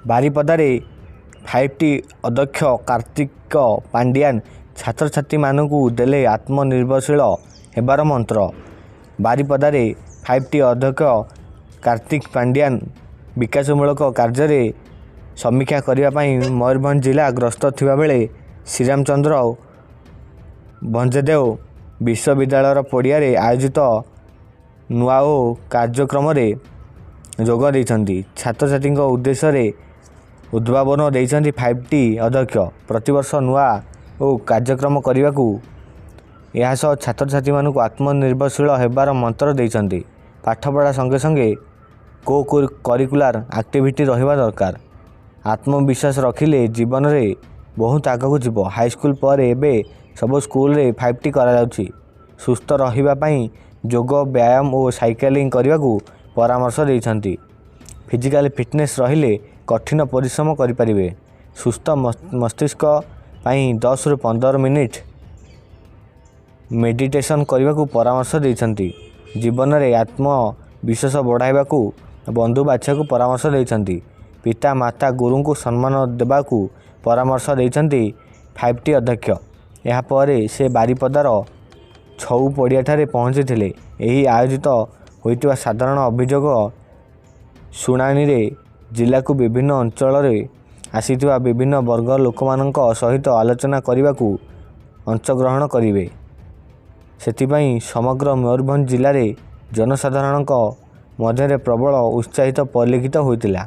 ବାରିପଦାରେ ଫାଇଭ-ଟି ଅଧ୍ୟକ୍ଷ କାର୍ତ୍ତିକ ପାଣ୍ଡିଆନ ଛାତ୍ରଛାତ୍ରୀମାନଙ୍କୁ ଦେଲେ ଆତ୍ମନିର୍ଭରଶୀଳ ହେବାର ମନ୍ତ୍ର। ବାରିପଦାରେ ଫାଇଭ-ଟି ଅଧ୍ୟକ୍ଷ କାର୍ତ୍ତିକ ପାଣ୍ଡିଆନ ବିକାଶମୂଳକ କାର୍ଯ୍ୟରେ ସମୀକ୍ଷା କରିବା ପାଇଁ ମୟୂରଭଞ୍ଜ ଜିଲ୍ଲା ଗସ୍ତରେ ଥିବାବେଳେ ଶ୍ରୀରାମଚନ୍ଦ୍ର ଭଞ୍ଜଦେଓ ବିଶ୍ୱବିଦ୍ୟାଳୟ ପଡ଼ିଆରେ ଆୟୋଜିତ ନୂଆ-ଓ କାର୍ଯ୍ୟକ୍ରମରେ ଯୋଗ ଦେଇଛନ୍ତି। ଛାତ୍ରଛାତ୍ରୀଙ୍କ ଉଦ୍ଦେଶ୍ୟରେ ଉଦ୍ବୋଧନ ଦେଇଛନ୍ତି ଫାଇଭ-ଟି ଅଧ୍ୟକ୍ଷ। ପ୍ରତିବର୍ଷ ନୂଆ-ଓ କାର୍ଯ୍ୟକ୍ରମ କରିବାକୁ ଏହାସହ ଛାତ୍ରଛାତ୍ରୀମାନଙ୍କୁ ଆତ୍ମନିର୍ଭରଶୀଳ ହେବାର ମନ୍ତ୍ର ଦେଇଛନ୍ତି। ପାଠପଢ଼ା ସଙ୍ଗେ ସଙ୍ଗେ କୋ-କରିକୁଲାର ଆକ୍ଟିଭିଟି ରହିବା ଦରକାର। ଆତ୍ମବିଶ୍ୱାସ ରଖିଲେ ଜୀବନରେ ବହୁତ ଆଗକୁ ଯିବ। ହାଇସ୍କୁଲ ପରେ ଏବେ ସବୁ ସ୍କୁଲରେ ଫାଇଭ-ଟି କରାଯାଉଛି। ସୁସ୍ଥ ରହିବା ପାଇଁ ଯୋଗ, ବ୍ୟାୟାମ ଓ ସାଇକେଲିଂ କରିବାକୁ ପରାମର୍ଶ ଦେଇଛନ୍ତି। ଫିଜିକାଲ ଫିଟନେସ ରହିଲେ କଠିନ ପରିଶ୍ରମ କରିପାରିବେ। ସୁସ୍ଥ ମସ୍ତିଷ୍କ ପାଇଁ 10ରୁ 15 ମିନିଟ ମେଡିଟେସନ କରିବାକୁ ପରାମର୍ଶ ଦେଇଛନ୍ତି। ଜୀବନରେ ଆତ୍ମବିଶ୍ୱାସ ବଢାଇବାକୁ ବନ୍ଧୁ ବାଛିବାକୁ ପରାମର୍ଶ ଦେଇଛନ୍ତି। ପିତା, ମାତା, ଗୁରୁଙ୍କୁ ସମ୍ମାନ ଦେବାକୁ ପରାମର୍ଶ ଦେଇଛନ୍ତି ଫାଇଭ-ଟି ଅଧ୍ୟକ୍ଷ। ଏହାପରେ ସେ ବାରିପଦାର ଛଉ ପଡ଼ିଆଠାରେ ପହଞ୍ଚିଥିଲେ। ଏହି ଆୟୋଜିତ ହୋଇଥିବା ସାଧାରଣ ଅଭିଯୋଗ ଶୁଣାଣିରେ ଜିଲ୍ଲାକୁ ବିଭିନ୍ନ ଅଞ୍ଚଳରେ ଆସିଥିବା ବିଭିନ୍ନ ବର୍ଗର ଲୋକମାନଙ୍କ ସହିତ ଆଲୋଚନା କରିବାକୁ ଅଂଶଗ୍ରହଣ କରିବେ। ସେଥିପାଇଁ ସମଗ୍ର ମୟୂରଭଞ୍ଜ ଜିଲ୍ଲାରେ ଜନସାଧାରଣଙ୍କ ମଧ୍ୟରେ ପ୍ରବଳ ଉତ୍ସାହିତ ପରିଲକ୍ଷିତ ହୋଇଥିଲା।